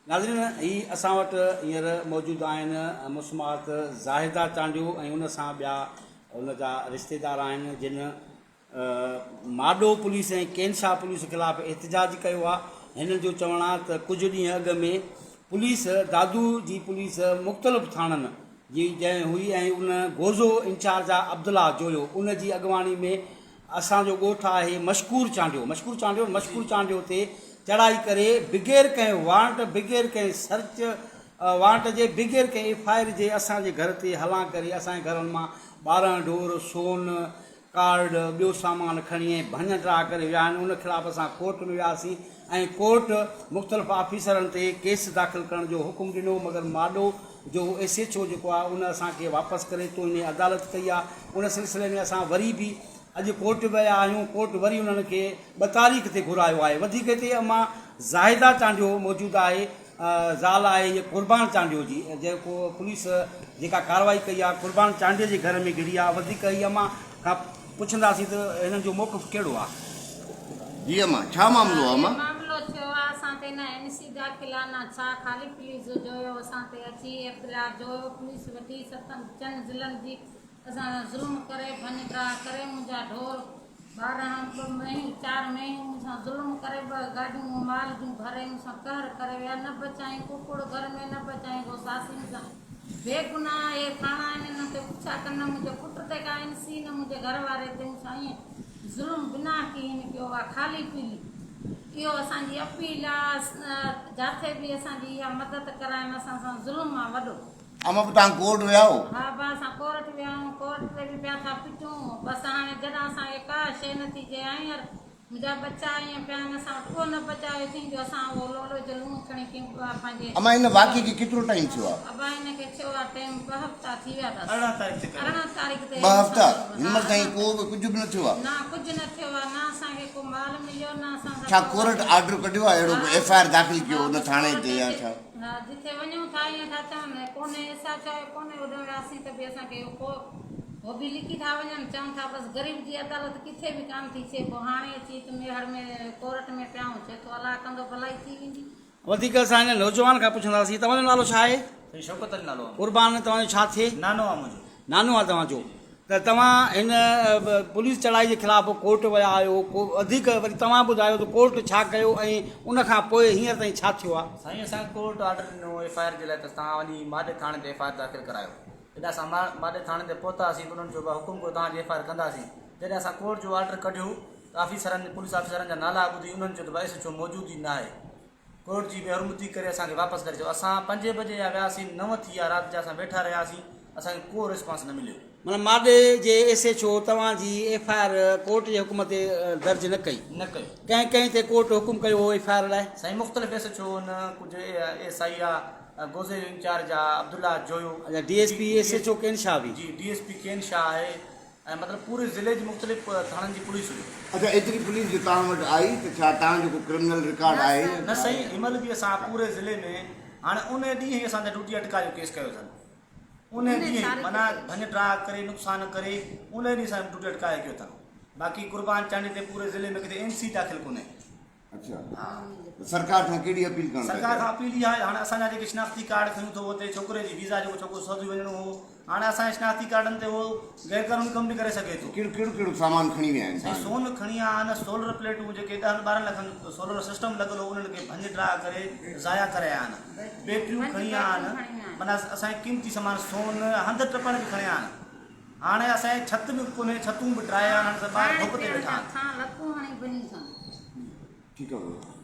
ناظرين هي اسان وٽ هينئر موجود آهن مسمات زاهده چانڊيو ۽ ان سان ٻيا ان جا رشتيدار آهن جن ماڏو پوليس ۽ ڪينشا پوليس خلاف احتجاج ڪيو آهي. هنن جو چوڻ آهي ته ڪجهه ڏينهن اڳ ۾ پوليس دادو جي پوليس مختلف ٿاڻن جي جنهن هئي ۽ ان گوزو انچارج آهي عبدالله جويو ان جي اڳواڻي ۾ اسان جو ڳوٺ آهي مشڪور چانڊيو مشڪور چانڊيو مشڪور چانڊيو تي چڙهائي ڪري بغير ڪنهن وارنٽ بغير ڪنهن سرچ وارنٽ جي بغير ڪنهن ايف I R جي اسان جي گهر تي هلان ڪري اسان جي گهرن مان 12 ڍور سون ڪارڊ ٻيو سامان کڻي ۽ ڀڃ ڊاهه ڪري ويا آهن ان خلاف اسان ڪورٽ ۾ وياسين ۽ ڪورٽ مختلف آفيسرن تي ڪيس داخل ڪرڻ جو حڪم ڏنو مگر ماڏو جو ايس ايڇ او جيڪو آهي ان اسان کي واپس ڪري توهين عدالت ڪئي آهي ان سلسلي ۾ اسان وري به اڄ ڪورٽ ويا آهيون ڪورٽ وري انهن کي 2 تاريخ تي گهرايو آهي وڌيڪ هتي امان زاهده چانڊيو موجود آهي زال آهي هيء قربان چانڊيو جي جيڪو پوليس جيڪا ڪارروائي ڪئي آهي قربان چانڊيي جي گهر ۾ گهڙي آهي وڌيڪ هي امان کان پڇنداسين ته هنن جو موقف ڪهڙو آهي. جي امان ڇا معاملو آ امان. معاملو ٿيو آ اسان تي نه اين سي داخل آ نه ڇا خالي پوليس جو جويو اسان تي اچي ايف آر جويو پوليس وٺي ستن چئن ضلعن جي اسان سان ظلم ڪري ڀڃ ڊاهه ڪري منهنجا ڍور 12 ٻه مينهيون چار مينهيون مون سان ظلم ڪري ٻه گاڏيون مال جون ڀري مون سان قهر ڪري ويا نه بچايائين ڪڪڙ گهر ۾ نه بچايائين ڪو ساسي مون سان بيگناهه اهي ٿاڻا آهن انهن تي پڇا ڪن نه منهنجي پٽ تي ڪا اين سي نه منهنجي گهر واري تي مون سان ائين ظلم بنا ڪنهن ڪيو آ خالي پيلي اهو اسان جي اپيل آ جاٿي به اسان جي اها مدد ڪرائن اسان سان ظلم آ وڏو. اما به توهان ڪورٽ ويا هو؟ ها ابا اسان ڪورٽ ويا آهيون ڪورٽ تي به پيا ٿا پٽون بس هاڻي جڏهن اسان کي ڪا شيء نه ٿي چئي هينئر منهنجا ٻچا ائين پيا آهن اسان وٽ اهو نه بچايو اٿئين جو اسان اهو لولو جو لوڻ کڻي ڪيون پنهنجي. اما ان واقعي کي ڪيترو ٽائيم ٿيو آهي؟ ابا هن کي ٿيو آهي ٽائيم ٻه هفتا ٿي ويا اٿس. 18 تاريخ تي ڪيو. 18 تاريخ تي ٻه هفتا؟ هن مهل تائين ڪو به ڪجهه به نه ٿيو آهي؟ نه ڪجهه نه ٿيو آهي نه اسان کي ڪو مال مليو نه اسان سان ڇا ڪو ڪورٽ آرڊر ڪڍيو آهي اهڙو ڪو ايف I R داخل ڪيو ان ٿاڻي تي يا ڇا؟ ها جٿي وڃون ٿا ائين ٿا چون ڪونهي ايسا چيو ڪونهي اوڏانهن وياسين ته به اسان کي ڪو هو به لڪي ٿا وڃن چون ٿا بس غريب جي عدالت ڪٿي به ڪانه ٿي ٿئي پوء هاڻي اچي هت ميهڙ ۾ ڪورٽ ۾ پيا آهيون چئي ٿو الله ڪندو ڀلائي ٿي ويندي. وڌيڪ اسان هن نوجوان کان پڇنداسين توهان جو نالو ڇا آهي؟ سائين شوڪت علي نالو آ. قربان توهان جو ڇا ٿئي؟ نانو آ منهنجو. نانو آ توهان جو ته توهان هن پوليس چڙهائي جي خلاف ڪورٽ ويا آهيو ڪو وڌيڪ وري توهان ٻڌايو ته ڪورٽ ڇا ڪيو ۽ ان کان پوء هينئر تائين ڇا ٿيو آهي؟ سائين اسان کي ڪورٽ آرڊر ڏنو ايف I R جي لاء ته توهان وڃي ماڏي ٿاڻي تي ايف I R داخل ڪرايو جڏهن اسان ماڏي ٿاڻي تي پهتاسين ته انهن چيو ڀاء حڪم ڪيو توهان جي ايف I R ڪنداسين جڏهن اسان ڪورٽ جو آرڊر ڪڍيو ته آفيسرن پوليس آفيسرن جا نالا ٻڌي انهن چيو ته ڀاء ايس ايڇ او موجود ئي ناهي ڪورٽ جي بي حرمتي ڪري اسان کي واپس ڪري ڇڏيو. اسان پنجين بجي جا وياسين، نو ٿي ويا رات جا اسان ويٺا رهياسين، اسان کي ڪو ريسپانس نه مليو. معنيٰ ماڏي جي ايس ايڇ او توهان جي ايف I R court جي حڪم تي درج نه ڪئي. نه ڪئي. ڪنهن ڪنهن تي ڪورٽ حڪم ڪيو هو ايف I R لاء؟ سائين مختلف ايس ايڇ او نه ڪجهه ايس I آ گوزي جو انچارج آ عبدالله جويو. اڇا D S P S H O ڪين شاهه به. جي ڊي ايس پي ڪين شاهه آهي ۽ مطلب پوري ضلعي جي مختلف ٿاڻن جي پوليس هئي. اڇا ايتري پوليس جو توهان وٽ آئي ته ڇا توهان جو ڪو ڪرمنل رڪارڊ آهي يا نه سائين هن مهل به اسان پوري ضلعي ۾ هاڻي انهي ڏينهن ئي اسان تي ڊيوٽي اٽڪا جو ڪيس ڪيو اٿن انهي ڏينهن ئي معنيٰ ڀڃ ڊاهه ڪري نقصان ڪري انهي ڏينهن اسان ڊيوٽي اٽڪايو ڪيو اٿن باقي قربان چانڊيي تي پوري ضلعي ۾ ڪٿي اين سي داخل ڪونهي. اڇا ته سرڪار کان ڪهڙي اپيل ڪرڻ ٿا سرڪار چاهيو؟ کان اپيل اها آهي هاڻي اسان جا جيڪي شناختي ڪارڊ کنيون اٿو اتي ڇوڪري جي ويزا جيڪو ڇوڪرو سعودي وڃڻو هو هاڻي اسان جي شناختي ڪارڊن تي هو غير قانوني ڪم به ڪري سگهي ٿو. ڪهڙو ڪهڙو ڪهڙو سامان کڻي ويا آهن سائين توهان جو؟ سون کڻي آيا آهن سولر پليٽون جيڪي ڏهن ٻارهن لکن جو سولر سسٽم لڳل هو انهن کي ڀڃ ڊاهه ڪري ضايع ڪري آيا آهن بيٽريون کڻي آيا آهن معنيٰ اسان جي قيمتي سامان سون هنڌ ٽپڻ به کڻي آيا آهن هاڻي اسان جي ڇت به ڪونهي ڇتون به ڊاهي آيا آهن هاڻي اسان ٻار ڌپ تي ويٺا آهن. ٺيڪ آهي.